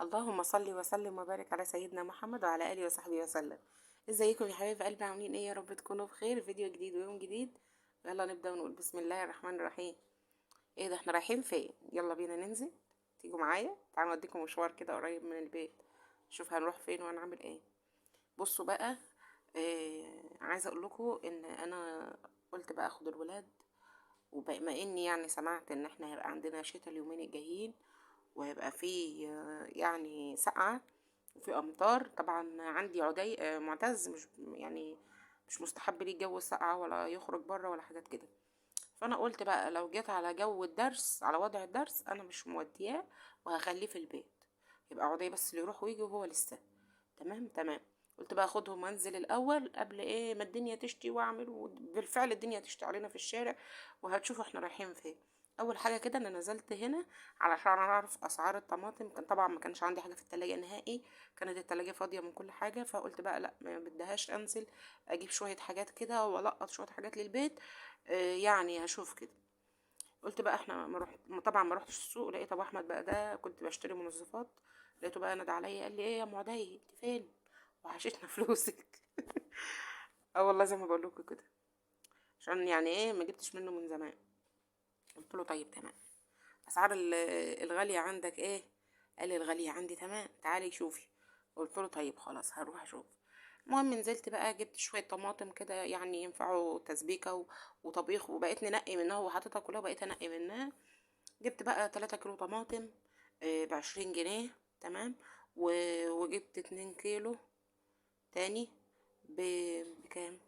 اللهم صل وسلم وبارك على سيدنا محمد وعلى اله وصحبه وسلم. ازيكم يا حبايب قلبي؟ عاملين ايه؟ يا رب تكونوا بخير. فيديو جديد ويوم جديد، يلا نبدا ونقول بسم الله الرحمن الرحيم. ايه ده، احنا رايحين فين؟ يلا بينا ننزل، تيجوا معايا؟ تعالوا اوديكم مشوار كده قريب من البيت، نشوف هنروح فين وهنعمل ايه. بصوا بقى، عايزه اقول لكم ان انا قلت بقى اخد الولاد، وبما اني يعني سمعت ان احنا هيبقى عندنا شتا اليومين الجايين، وهيبقى فيه يعني سقعه وفي امطار. طبعا عندي عدي معتز مش يعني مش مستحب ليه جو السقعه ولا يخرج بره ولا حاجات كده. فانا قلت بقى لو جيت على جو الدرس، على وضع الدرس، انا مش مودياه وهخليه في البيت، يبقى عدي بس اللي يروح ويجي وهو لسه تمام تمام. قلت بقى اخدهم وانزل الاول قبل ايه ما الدنيا تشتي واعمل، وبالفعل الدنيا تشتي علينا في الشارع، وهتشوفوا احنا رايحين فين. اول حاجة كده انا نزلت هنا علشان اعرف اسعار الطماطم. كان طبعا ما كانش عندي حاجة في التلاجة نهائي، كانت التلاجة فاضية من كل حاجة. فقلت بقى لا، ما بدهاش، انزل اجيب شوية حاجات كده والقط شوية حاجات للبيت، يعني هشوف كده. قلت بقى احنا ما رحت، طبعا ما رحتش السوق، لقيت ابو احمد بقى ده كنت بشتري منظفات، لقيته بقى نادى عليا قال لي ايه يا ام عدي انت فين؟ وحشتنا فلوسك. اه والله زي ما بقول لكم كده، عشان يعني ايه ما جبتش منه من زمان. قلت له طيب تمام، اسعار الغالية عندك ايه؟ قال لي الغالية عندي تمام، تعالي شوفي. قلت له طيب خلاص هروح اشوف. المهم نزلت بقى جبت شوية طماطم كده يعني ينفعوا تسبيكه وطبيخ، وبقيت ننقي منها وحاططها كلها وبقيت انقي منها. جبت بقى 3 كيلو طماطم ب20 جنيه تمام، وجبت 2 كيلو تاني بكام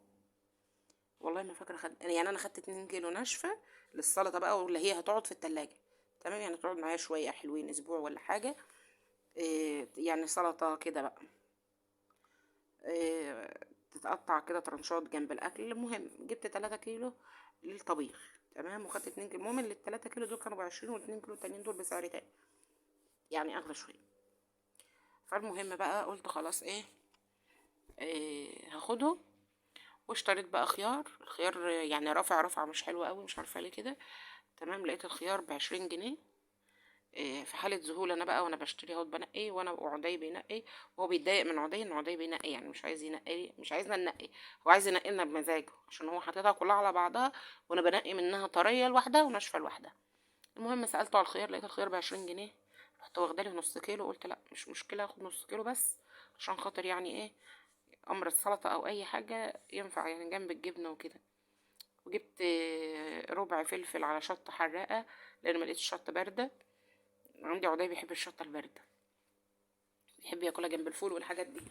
والله ما فاكره. خد يعني انا خدت 2 كيلو ناشفة للسلطة بقى، واللي هي هتقعد في التلاجة تمام، يعني تقعد معايا شوية حلوين اسبوع ولا حاجة، يعني سلطة كده بقى، تتقطع كده ترنشات جنب الاكل. المهم جبت 3 كيلو للطبيخ تمام، وخدت 2 كيلو. المهم ال 3 كيلو دول كانوا ب20، وال2 كيلو التانيين دول بسعر تاني يعني اغلى شوية. فالمهم بقى قلت خلاص ايه هاخده. واشتريت بقى خيار، الخيار يعني رافع رفعه مش حلوة قوي، مش عارفه ليه كده تمام. لقيت الخيار ب20 جنيه، في حاله ذهول انا بقى وانا بشتري اهوت، بنقي وانا وعدي بينقي، وهو بيتضايق من عدي ان عدي بينقي، يعني مش عايز ينقي، مش عايزنا ننقي، هو عايز ينقي لنا بمزاجه، عشان هو حاططها كلها على بعضها وانا بنقي منها طرية لوحدها وناشفه لوحدها. المهم سالته على الخيار، لقيت الخيار ب20 جنيه، رحت واخده لي نص كيلو. قلت لا مش مشكلة اخد نص كيلو بس عشان خاطر يعني ايه امر السلطة او اي حاجة ينفع يعني جنب الجبنة وكده. وجبت ربع فلفل على شطه حراقه لان ما لقيتش شطه باردة عندي. عدي بيحب الشطه البارده، بيحب ياكلها جنب الفول والحاجات دي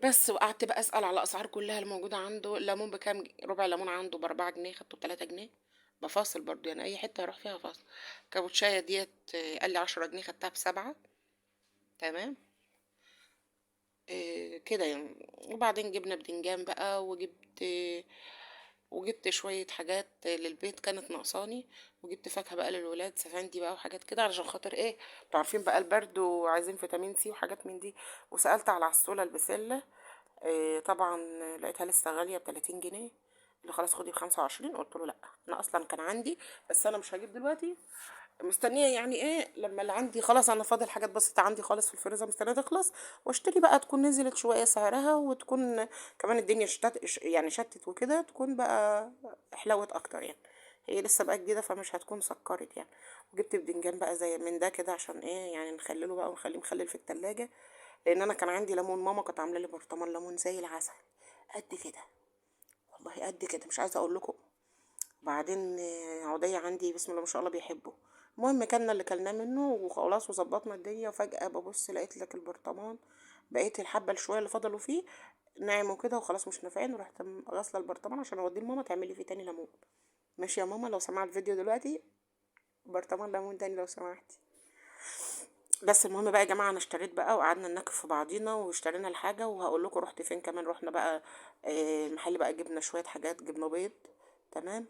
بس. وقعدت بقى اسال على الاسعار كلها الموجودة عنده. الليمون بكام؟ ربع ليمون عنده ب4 جنيه، خدته ب3 جنيه، بفاصل برضو يعني اي حتة هروح فيها فاصل. كابوتشايه ديت قال لي 10 جنيه، خدتها ب7 تمام، كده يعني. وبعدين جبنا بدنجان بقى، وجبت شوية حاجات للبيت كانت ناقصاني، وجبت فاكهة بقى للولاد سفندي بقى وحاجات كده علشان خاطر ايه انتوا عارفين بقى البرد وعايزين فيتامين سي وحاجات من دي. وسألت على عسولة البسلة، طبعا لقيتها لسه غالية ب30 جنيه، اللي خلاص خدي ب25. قلت له لا انا اصلا كان عندي، بس انا مش هجيب دلوقتي، مستنيه يعني ايه لما اللي عندي خلاص، انا فاضل حاجات بسيطة عندي خالص في الفريزر مستنيه تخلص واشتري بقى، تكون نزلت شوية سعرها، وتكون كمان الدنيا شتت يعني شتت وكده، تكون بقى حلوت اكتر يعني. هي لسه بقى جديدة فمش هتكون سكرت يعني. وجبت بدنجان بقى زي من ده كده عشان ايه يعني نخلله بقى ونخليه مخلل في التلاجة، لان انا كان عندي ليمون، ماما كانت عامله لي برطمان ليمون زي العسل قد كده، والله قد كده مش عايزه اقول لكم. بعدين عدي عندي بسم الله ما شاء الله بيحبه. المهم كلنا اللي كلناه منه وخلاص وظبطنا الدنيا. وفجأة ببص لقيت لك البرطمان بقيت الحبة الشوية اللي فضلوا فيه ناعم وكده وخلاص مش نافعين، ورحت غاسلة البرطمان عشان اوديه لماما تعمل لي فيه تاني ليمون. ماشي يا ماما لو سمعت الفيديو دلوقتي، برطمان ليمون تاني لو سمحتي. بس المهم بقى يا جماعة انا اشتريت بقى وقعدنا ننكف في بعضينا واشترينا الحاجة، وهقول لكم رحت فين كمان. رحنا بقى المحل بقى، جبنا شوية حاجات، جبنا بيض تمام.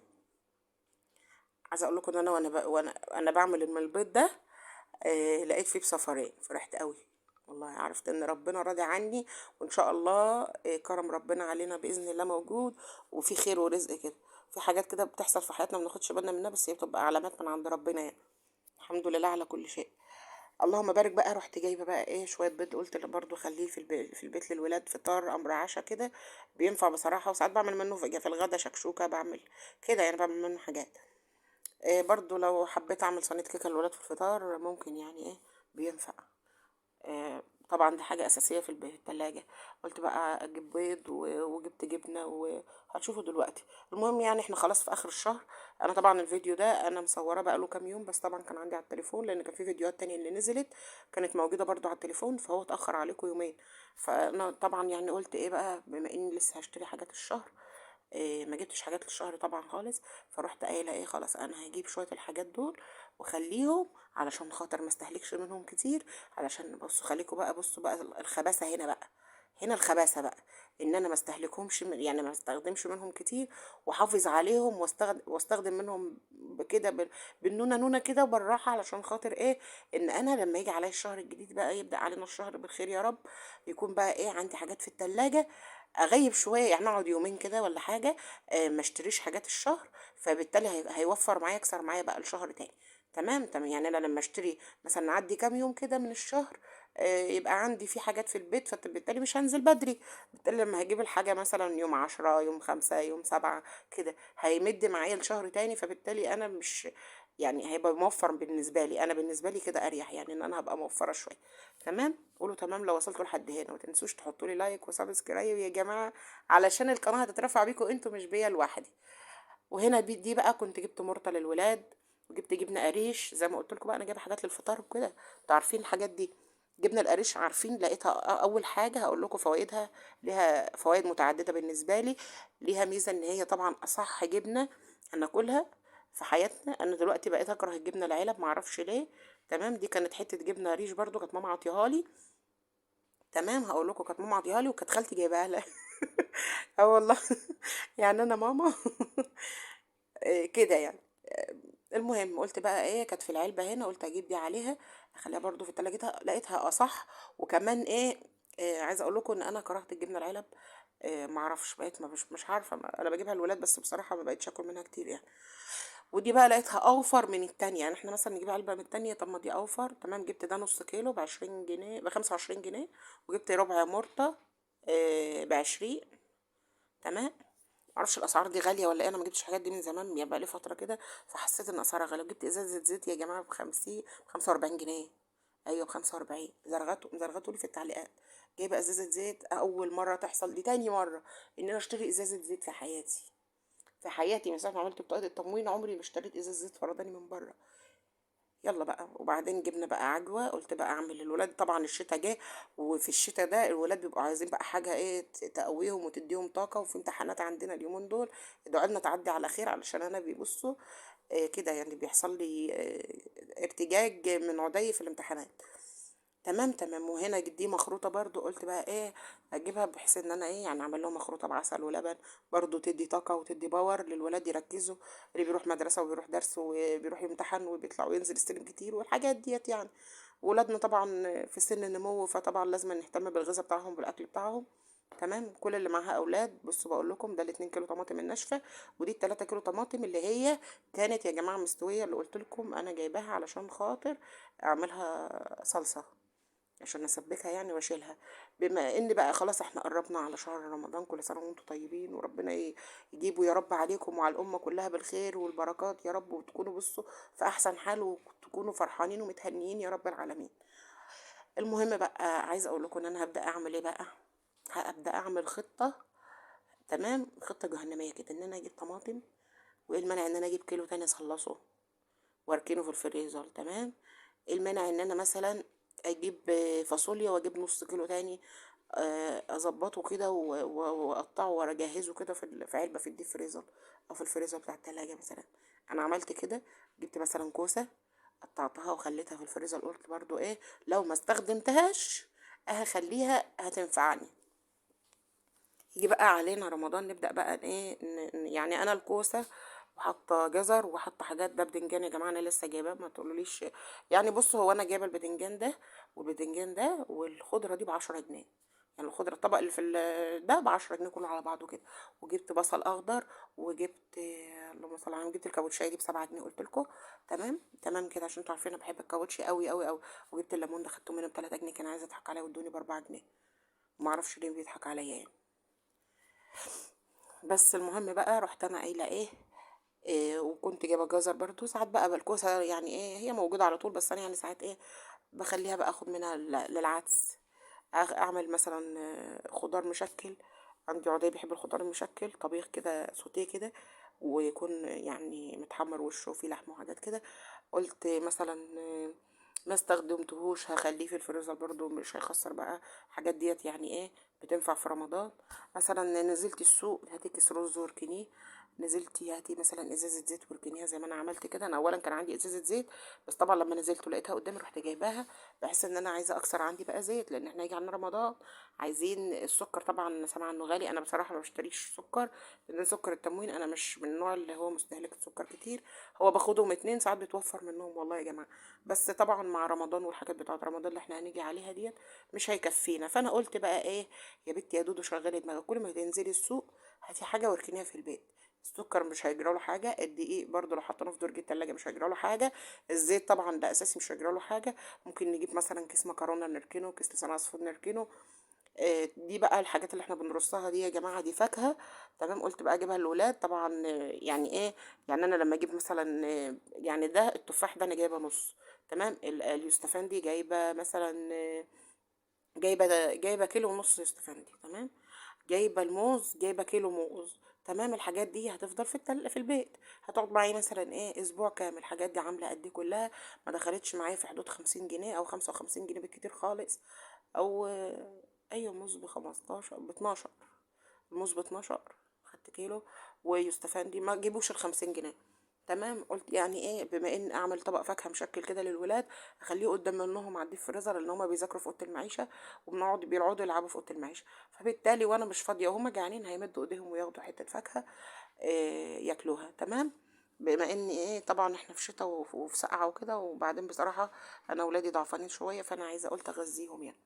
عايزه اقول لكم ان انا وانا انا بعمل البيض ده، لقيت فيه بصفارين، فرحت قوي والله، عرفت ان ربنا راضي عني، وان شاء الله كرم ربنا علينا باذن الله موجود، وفي خير ورزق كده. في حاجات كده بتحصل في حياتنا ما بناخدش بالنا منها، بس هي بتبقى علامات من عند ربنا يعني. الحمد لله على كل شيء. اللهم بارك بقى. رحت جايبه بقى ايه شوية بيض، قلت برضو خليه في البيت للولاد فطار امر عشاء كده، بينفع بصراحة. وساعات بعمل منه في الغدا شكشوكه، بعمل كده يعني، بعمل منه حاجات. إيه برضو لو حبيت اعمل صينية كيكة للولاد في الفطار ممكن، يعني ايه بينفع. طبعا دي حاجة اساسية في التلاجة. قلت بقى اجيب بيض وجبت جبنه، وهتشوفوا دلوقتي. المهم يعني احنا خلاص في اخر الشهر. انا طبعا الفيديو ده انا مصوره بقاله كام يوم، بس طبعا كان عندي على التليفون، لان كان في فيديوهات تانية اللي نزلت كانت موجودة برضو على التليفون، فهو اتاخر عليكم يومين. فانا طبعا يعني قلت ايه بقى، بما اني لسه هشتري حاجات الشهر، ما جبتش حاجات للشهر طبعا خالص، فروحت قايله ايه خلاص انا هجيب شوية الحاجات دول واخليهم علشان خاطر ما استهلكش منهم كتير. علشان بصوا خليكم بقى، بصوا بقى الخباثه هنا بقى، هنا الخباثه بقى ان انا ما استهلكهمش يعني ما استخدمش منهم كتير، واحافظ عليهم واستخدم منهم بكده بالنونه نونه كده وبالراحه، علشان خاطر ايه ان انا لما يجي عليا الشهر الجديد بقى، يبدا علينا الشهر بالخير يا رب، يكون بقى ايه عندي حاجات في التلاجة. اغيب شوية يعني اقعد يومين كده ولا حاجة، ما اشتريش حاجات الشهر، فبالتالي هيوفر معايا، يكسر معايا بقى الشهر تاني. تمام تمام. يعني انا لما اشتري مثلا عدي كام يوم كده من الشهر، يبقى عندي في حاجات في البيت، فبالتالي مش هنزل بدري. بالتالي لما هجيب الحاجة مثلا يوم 10، يوم 5، يوم 7 كده، هيمد معايا الشهر تاني. فبالتالي انا مش يعني هيبقى موفر بالنسبة لي، انا بالنسبة لي كده اريح، يعني ان انا هبقى موفرة شوية. تمام، قولوا تمام لو وصلتوا لحد هنا، وما تنسوش تحطوا لي like و subscribe يا جماعة، علشان القناة هتترفع بيكم انتوا مش بيا لوحدي. وهنا دي بقى كنت جبت مرطة للولاد، وجبت جبنة قريش زي ما قلت لكم بقى، انا جايبه حاجات للفطار وكده، انتوا عارفين الحاجات دي. جبنة القريش عارفين لقيتها اول حاجة هقول لكم فوائدها، ليها فوائد متعددة بالنسبة لي. ليها ميزة ان هي طبعا اصح جبنة هناكلها في حياتنا. انا دلوقتي بقيت اكره الجبنة العلب معرفش ليه. تمام، دي كانت حتة جبنة قريش برضو كانت ماما عطيها لي. تمام، هقول لكم كانت ماما عطيها لي وكانت خالتي جايباها لها. والله يعني انا ماما كده يعني. المهم قلت بقى ايه، كانت في العلبة هنا، قلت اجيب دي عليها اخليها برضو في التلاجة، لقيتها اصح. وكمان ايه، عايزه اقول لكم ان انا كرهت الجبنة العلب، معرفش بقيت ما مش عارفه، انا بجيبها للولاد بس بصراحة ما بقتش اكل منها كتير يعني. ودي بقى لقيتها اوفر من التانية، يعني احنا مثلا نجيب علبة من التانية، طب ما دي اوفر. تمام، جبت ده نص كيلو بعشرين جنيه، بخمسة وعشرين جنيه، وجبت ربع مرطه، ب20. تمام، معرفش الاسعار دي غالية ولا ايه، انا ما جبتش الحاجات دي من زمان، يعني بقى لي فترة كده، فحسيت ان اسعارها غالية. جبت ازازة زيت يا جماعة بخمسة وأربعين جنيه، ايوه بخمسة وأربعين، زرغته لي في التعليقات. جايبه ازازة زيت، اول مرة تحصل دي، تاني مرة ان انا اشتري ازازة زيت في حياتي، في حياتي من ساعة ما عملت بطاقة التموين عمري ما اشتريت ازازة زيت فرداني من بره. يلا بقى. وبعدين جبنا بقى عجوه، قلت بقى اعمل للولاد، طبعا الشتاء جه، وفي الشتاء ده الولاد بيبقوا عايزين بقى حاجة ايه تقويهم وتديهم طاقة، وفي امتحانات عندنا اليومين دول، ادعوا لنا تعدي على خير، علشان انا بيبصوا، كده يعني بيحصل لي، ارتجاج من عدي في الامتحانات. تمام تمام. وهنا دي مخروطه برضو، قلت بقى ايه اجيبها بحيث ان انا ايه يعني اعمل لهم مخروطه بعسل ولبن، برضو تدي طاقة وتدي power للولاد، يركزوا، اللي بيروح مدرسه وبيروح درس وبيروح يمتحن وبيطلع وينزل يستلم كتير والحاجات ديت يعني. ولادنا طبعا في سن النمو، فطبعا لازم نهتم بالغذاء بتاعهم بالاكل بتاعهم. تمام، كل اللي معاها اولاد، بصوا بقول لكم ده الاتنين كيلو طماطم الناشفه، ودي التلاتة كيلو طماطم اللي هي كانت يا جماعة مستوية، اللي قلت لكم انا جايباها علشان خاطر اعملها صلصه، عشان اسبكها يعني واشيلها. بما ان بقى خلاص احنا قربنا على شهر رمضان، كل سنة وانتم طيبين، وربنا يجيبه يا رب عليكم وعلى الامة كلها بالخير والبركات يا رب، وتكونوا بصوا في احسن حال، وتكونوا فرحانين ومتهنيين يا رب العالمين. المهم بقى عايزه اقول لكم ان انا هبدا اعمل ايه بقى، هبدا اعمل خطه. تمام، خطه جهنميه كده، ان انا اجيب طماطم، وايه المانع ان انا اجيب كيلو تاني اصلصه واركنه في الفريزر. تمام، ايه المانع ان انا مثلا اجيب فاصوليا واجيب نص كيلو تاني، اظبطه كده واقطعه واجهزة كده في علبة في الديب فريزر او في الفريزر بتاع التلاجة مثلا. انا عملت كده، جبت مثلا كوسة قطعتها وخليتها في الفريزر، قلت برضو ايه لو ما استخدمتهاش هخليها هتنفعني. يجي بقى علينا رمضان نبدا بقى ايه يعني انا الكوسه وحاطه جزر وحاطه حاجات، ده بدنجان يا جماعة انا لسه جايباه، ما تقولوليش يعني. بصوا هو انا جايبه البدنجان ده والبدنجان ده والخضره دي ب10 جنيه، يعني الخضرة الطبق اللي في ده ب10 جنيه كله على بعضه كده. وجبت بصل اخضر، وجبت اللهم صل على النبي، جبت الكابوتشايه دي ب7 جنيه قلت لكم. تمام تمام كده، عشان انتوا عارفين انا بحب الكاوتشي قوي قوي قوي. وجبت الليمون ده خدته منه ب3 جنيه، كان عايز يضحك عليا وادوني ب4 جنيه، معرفش ليه بيضحك عليا يعني. بس المهم بقى رحت انا قايله ايه، وكنت جايبه جزر برضو. ساعات بقى بالكوسه يعني ايه، هي موجودة على طول، بس انا يعني ساعات ايه بخليها بقى اخد منها للعدس. اعمل مثلا خضار مشكل، عندي عدي بيحب الخضار المشكل، طبيخ كده سوتيه كده، ويكون يعني متحمر وشه وفيه لحمه وحاجات كده. قلت مثلا ما استخدمتهوش هخليه في الفريزر برضو مش هيخسر بقى. الحاجات ديت يعني ايه بتنفع في رمضان. مثلا نزلت السوق هاتي كيس رز واركنيه، نزلتي هاتي مثلا ازازة زيت واركنيها زي ما انا عملت كده. انا اولا كان عندي ازازة زيت، بس طبعا لما نزلت ولقيتها قدامي رحت جايباها، بحس ان انا عايزه اكسر عندي بقى زيت، لان احنا هيجي عندنا رمضان عايزين السكر. طبعا سامعه انه غالي، انا بصراحة ما بشتريش سكر، لان سكر التموين انا مش من النوع اللي هو مستهلك السكر كتير، هو باخدهم 2 ساعات بيتوفر منهم والله يا جماعة. بس طبعا مع رمضان والحاجات بتاعه رمضان اللي احنا هنيجي عليها ديت مش هيكفينا. فانا قلت بقى ايه يا بنتي يا دودو، شغلي دماغك، كل ما تنزلي السوق هاتي حاجة واركنيها في البيت. السكر مش هيجرى له حاجة، الدقيق برضو لو حطيناه في درج التلاجة مش هيجرى له حاجة، الزيت طبعا ده اساسي مش هيجرى له حاجة. ممكن نجيب مثلا كيس مكرونه نركنه، كيس لسان عصفور نركنه. دي بقى الحاجات اللي احنا بنرصها دي يا جماعة، دي فاكهة. تمام، قلت بقى اجيبها للولاد طبعا. يعني ايه، يعني انا لما اجيب مثلا يعني ده التفاح ده انا جايبه نص، تمام. اليوستفندي جايبه مثلا جايبه كيلو ونص يوستفندي، تمام. جايبه الموز، جايبه كيلو موز، تمام. الحاجات دي هتفضل في في البيت، هتقعد معايا مثلا ايه اسبوع كامل. الحاجات دي عامله قد ايه كلها، ما دخلتش معايا في حدود 50 جنيه او 55 جنيه بالكتير خالص. او ايوه موز ب15، ب12، الموز ب12، خدت كيلو. ويوستفندي ما جيبوش ال50 جنيه، تمام. قلت يعني ايه، بما ان اعمل طبق فاكهة مشكل كده للولاد، اخليه قدام منهم على الديب فريزر، لان هما بيذاكروا في اوضة المعيشة وبنقعد بيقعدوا يلعبوا في اوضة المعيشة، فبالتالي وانا مش فاضية وهما جعانين هيمدوا ايديهم وياخدوا حتة فاكهة ياكلوها، تمام. بما ان ايه طبعا احنا في شتاء وفي سقعه وكده، وبعدين بصراحة انا ولادي ضعفانين شوية، فانا عايزه قلت اغذيهم يعني.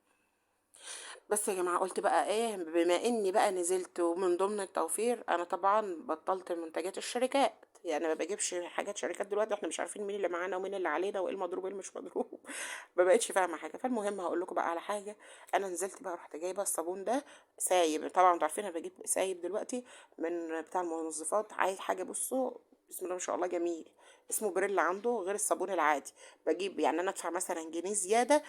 بس يا جماعة قلت بقى ايه، بما اني بقى نزلت ومن ضمن التوفير انا طبعا بطلت منتجات الشركات، يعني ما بجيبش حاجات شركات دلوقتي، احنا مش عارفين مين اللي معانا ومين اللي علينا وايه المضروب وايه اللي مش مضروب ما بقتش فاهمه حاجة. فالمهم هقول لكم بقى على حاجة، انا نزلت بقى رحت جايبه الصابون ده سايب، طبعا انتوا عارفين انا بجيب سايب دلوقتي من بتاع المنظفات. عايز حاجة بصوا بسم الله ما شاء الله جميل، اسمه بريل، عنده غير الصابون العادي. بجيب يعني انا ادفع مثلا جنيه زيادة